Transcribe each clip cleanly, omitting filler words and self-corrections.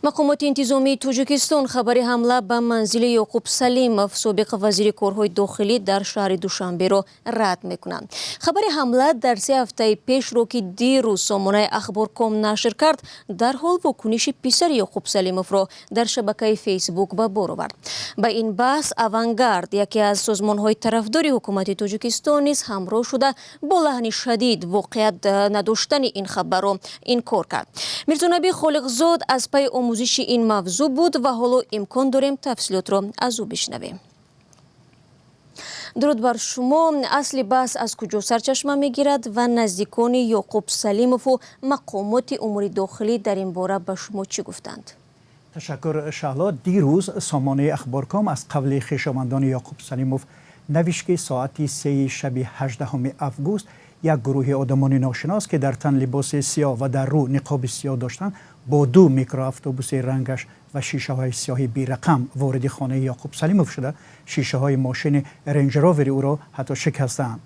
Мақомоти интизомии Тоҷикистон хабари ҳамла ба манзили Ёқуб Салимов, собиқ вазири корҳои дохилӣ, дар шаҳри Душанберо рад мекунанд. Хабари ҳамла дар 3 ҳафтаи пешро, ки дирӯз сомонаи Ахборком нашр кард, дарҳол вокуниши писари Ёқуб Салимовро дар шабакаи Фейсбук ба бор овард. Ба ин баҳс Авангард, яке аз созмонҳои тарафдори ҳукумати Тоҷикистон, низ ҳамроҳ шуда, бо лаҳни шадид воқеият надоштани ин хабарро инкор кард. Мирзонаби Холиқзод аз пайи омӯзиши ин мавзӯъ буд ва ҳоло имкон дорем тафсилотро аз ӯ бишнавем. Дуруд бар шумо. Асли баҳс аз куҷо сарчашма мегирад ва наздикони Ёқуб Салимову мақомоти умури дохилӣ дар ин бора ба шумо чӣ гуфтанд? Ташаккур, Шаҳло. Дирӯз сомонаи Ахборком аз қавли хешовандони Ёқуб Салимов навишт, ки соати 3-и шаби 18 август як гурӯҳи одамони ношинос, ки дар тан либоси сиёҳ ва дар рӯ ниқоби сиёҳ доштанд, бо ду микроавтобуси рангаш ва шишаҳои сиёҳи берақам вориди хонаи Ёқуб Салимов шуда, шишаҳои мошини Рейнҷровери ӯро ҳатто шикастаанд.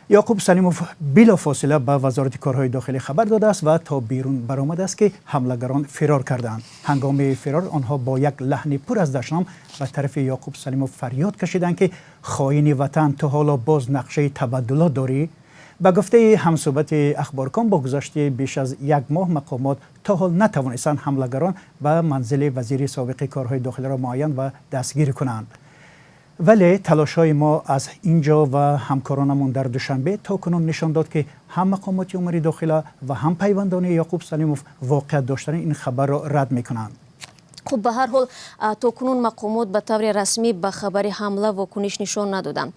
Ёқуб Салимов билофосила ба Вазорати корҳои дохилӣ хабар додааст ва то берун баромадааст, ки ҳамлагарон фирор карданд. Ҳангоми фирор онҳо бо як лаҳни пур аз дашном ба тарафи Ёқуб Салимов фарёд кашиданд, ки «Хоини ватан, ту ҳоло боз нақшаи табаддулот дорӣ?» Ба гуфтаи ҳамсӯҳбати Ахборком, бо гузашти беш аз як моҳ мақомот то ҳол натавонистанд ҳамлагарон ба манзили вазири собиқи корҳои дохилиро муайян ва дастгир кунанд. Вале талошҳои мо аз ин ҷо ва ҳамкоронамон дар Душанбе то кунун нишон дод, ки ҳам мақомоти умури дохила ва ҳам пайвандони Ёқуб Салимов воқеият доштани ин хабарро рад мекунанд. Хуб, ба ҳар ҳол, то кунун мақомот ба таври расмӣ ба хабари ҳамла вокуниш нишон надоданд.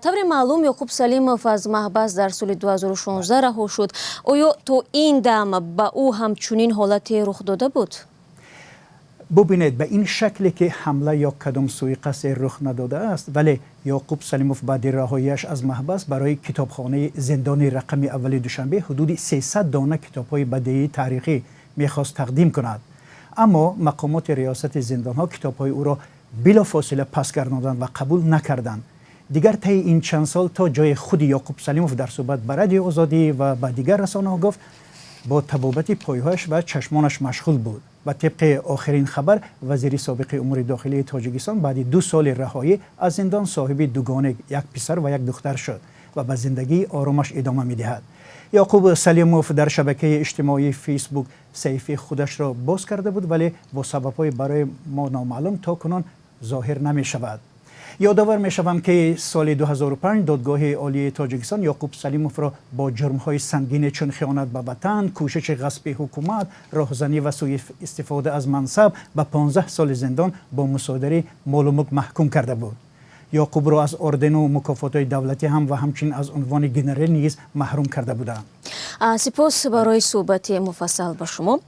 Тавре маълум, Ёқуб Салимов аз маҳбас дар соли 2016 раҳо шуд. Оё то ин дам ба ӯ ҳамчунин ҳолате рух дода буд? Бубинед, ба ин шакле ки ҳамла ё кадом сӯиқасде рух надодааст, вале Ёқуб Салимов баъди раҳоияш аз маҳбас барои китобхонаи зиндони рақами аввали Душанбе ҳудуди 300 дона китобҳои бадеии таърихӣ мехост тақдим кунад, аммо мақомоти риёсати зиндонҳо китобҳои ӯро билофосила пас гардонданд ва қабул накарданд. Дигар таи ин чанд сол, то ҷое худи Ёқуб Салимов дар суҳбат ба Радиои Озодӣ ва ба дигар расонаҳо гуфт, бо табобати пойҳояш ва чашмонаш машғул буд. Ва тибқи охирин хабар, вазири собиқи умури дохилии Тоҷикистон баъди 2 соли раҳоӣ аз зиндон соҳиби дугонак, як писар ва як духтар шуд ва ба зиндагии оромаш идома медиҳад. Ёқуб Салимов дар шабакаи иҷтимоии Фейсбук саҳифаи худашро боз карда буд, вале бо сабабҳои барои мо номаълум то кунун зоҳир намешавад. Ёдовар мешавам, ки соли 2005 Додгоҳи Олии Тоҷикистон Ёқуб Салимовро бо ҷурмҳои сангине чун хиёнат ба ватан, кӯшиши ғасби ҳукумат, роҳзанӣ ва сӯистифода аз мансаб ба 15 соли зиндон бо мусодираи молу мулк маҳкум карда буд. Ёқубро аз ордену мукофотҳои давлатӣ ҳам ва ҳамчунин аз унвони генерал низ маҳрум карда буданд. Сипос барои суҳбати муфассал ба шумо.